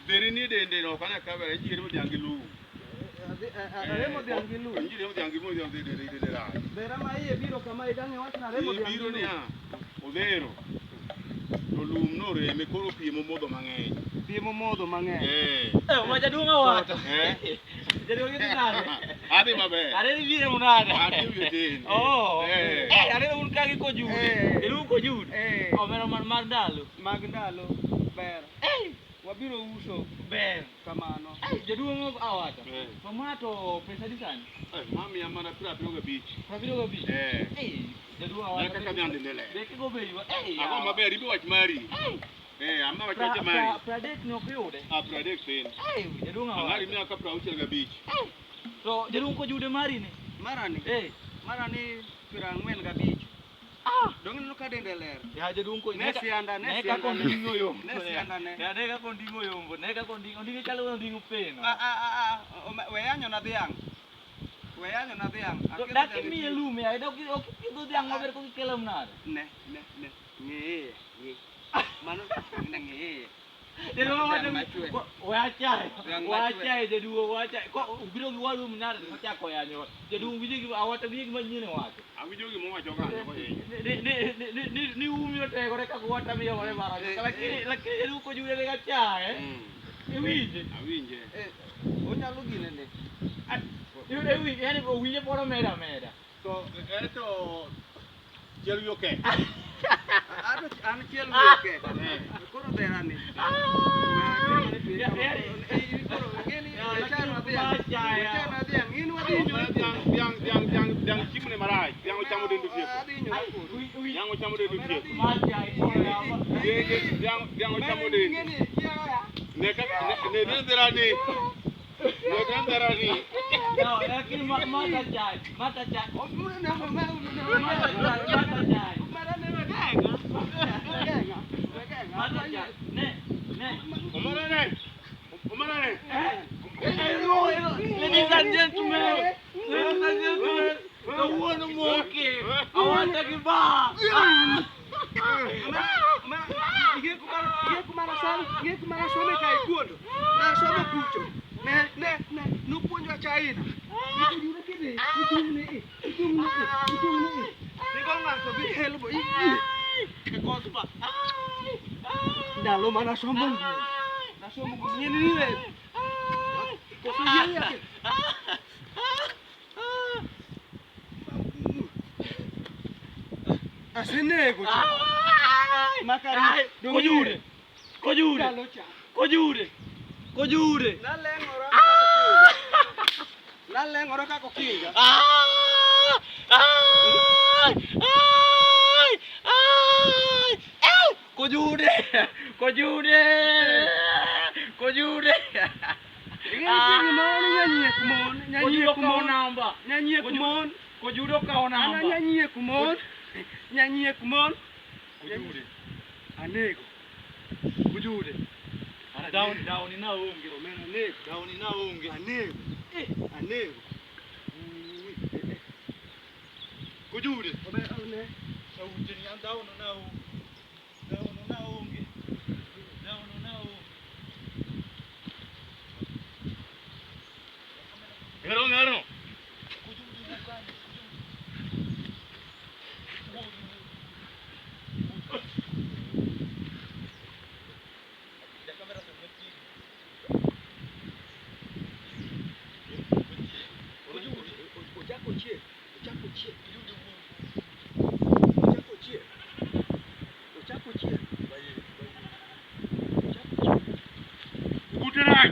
Dheri ni dende no kana kabere ji remo dhiang' gi lum. Aremo dhiang' gi lum. Ji remo dhiang' gi lum dhiang' dende dende rach. Dhera ma iye biro kama idang' iwach na remo dhiang' gi Biro lum. niya, odhero. To lum noreme koro pi momodho mang'eny. Pi momodho mang'eny. Eh. Eh, ma jaduong' owacho. Eh. Jaduong' idhi nade? Adhi maber. Aneno ibiro munade. Adhi wiye tin. Oh. Eh. Eh, aneno un ka gi kojude. Eh. Jaduong' kojude. Eh. Omera mar mar ndalo. Mag ndalo ber. Eh, Wabiro uso ber. kamano. Eh, jaduong' owacho. Eh. To ma to pesa adi sani? Eh, ma miya mana 75. 75. Eh. Eh, jaduong' Ne owacho. kaka dhiang' dende ler. Beke go bei wa. Eh. Ago maber ibi wach mari. Eh. Eh, amma wach wacha mari. 30 ne ok yude. Ah, 30 tin. Eh, jaduong' Ang'ari owacho. miya ka 65. Eh. To jaduong' kojude mari ni. Marani. Eh. Marani 45. Ah. Dong' ineno ka dende ler. Ya jaduong' ko Ne sianda, ne ne kaka sianda ne. onding'o yombo. Ne sianda ne. Ya ne kaka onding'o yombo, ne kaka onding'o, onding'o chalo onding'o peno. Ah, ah, ah, ah, we yanyo na dhiang'. We yanyo na dhiang'. To Aketo dak dhiang' e imiye chiro. lum ya, dok ok ipidho dhiang' maber kok ikelo mnade. Ne, ne, ne. Ng'iye, ng'i. Mano, ne ng'iye. Jaduong' Dhiang' wacho machwe. we achaye, Dhiang' we machwe. achaye jaduong' we achaye. Ko ubiro gi waru mnade to ochako yanyo. Jaduong' winjo gima awacho winjo gima nyien wacho. Awinjo gima owacho kanyo kohinyo. Ni umi otegore kaka watamiyo mara. Eh, Lakini eh. lakini jaduong' kojude ne gachaye. Iwinje. Awinje. Eh, onyalo gine ne. Iwinje, yani owinje pod omeda ameda. To eto chiel wi oke. Ato an chiel wi oke. Eh. Koro dhera ni. Dhiang' chiemo ne marach. Dhiang' ochamo dende otieko. Dhiang' ochamo dende otieko. Dhiang' dhiang' ochamo dende. Ne kaka ne ne dhera ni. Ne kaka dhera ni. No, lakini mata chai, mata chai. Mata chai, mata chai. Ne, ne. Omara ne. Omara ne. Ladies and gentlemen, ladies and gentlemen, kawuono moke, awata gi ba. Nasomo kae kuondo, nasomo kucho, ne ne ne nopuonjwa China. Nikojure kidhi, ichung' ni i, ichung' ni i, ichung' ni i. Nigo ng'ato gi elbow, i kosba. Ndalo mana somo ngumi, nasomo ngumi, ng'eni ni we. Koso yie yake. Asenego cha. Makari, dong' Kojude, kojude, Ndalo cha. kojude, kojude. Naleng'ora kaka okinga. Naleng'ora kaka okinga. Ah! Ay! Ay! Ay! Ay! Kojude! Kojude! Kojude! Ing'e nitie gimoro ni nyanyiek mon, Kojude nyanyiek okawo mon, namba. nyanyiek mon. Kojude okawo An namba. nyanyiek mon, nyanyiek mon. Kojude. Anego. Kojude. Down down ina onge. Omera anego. Down ina onge. Anego. Eh, Anego. Ui, eh, eh. Kojude. Omera ne. Sauti ni down na onge. Down na onge. Down na onge. Ng'ero ng'ero. Ochako chiek. Ochako chiek. Ochako chiek. Ochako chiek. Ochako chiek. Bute rach.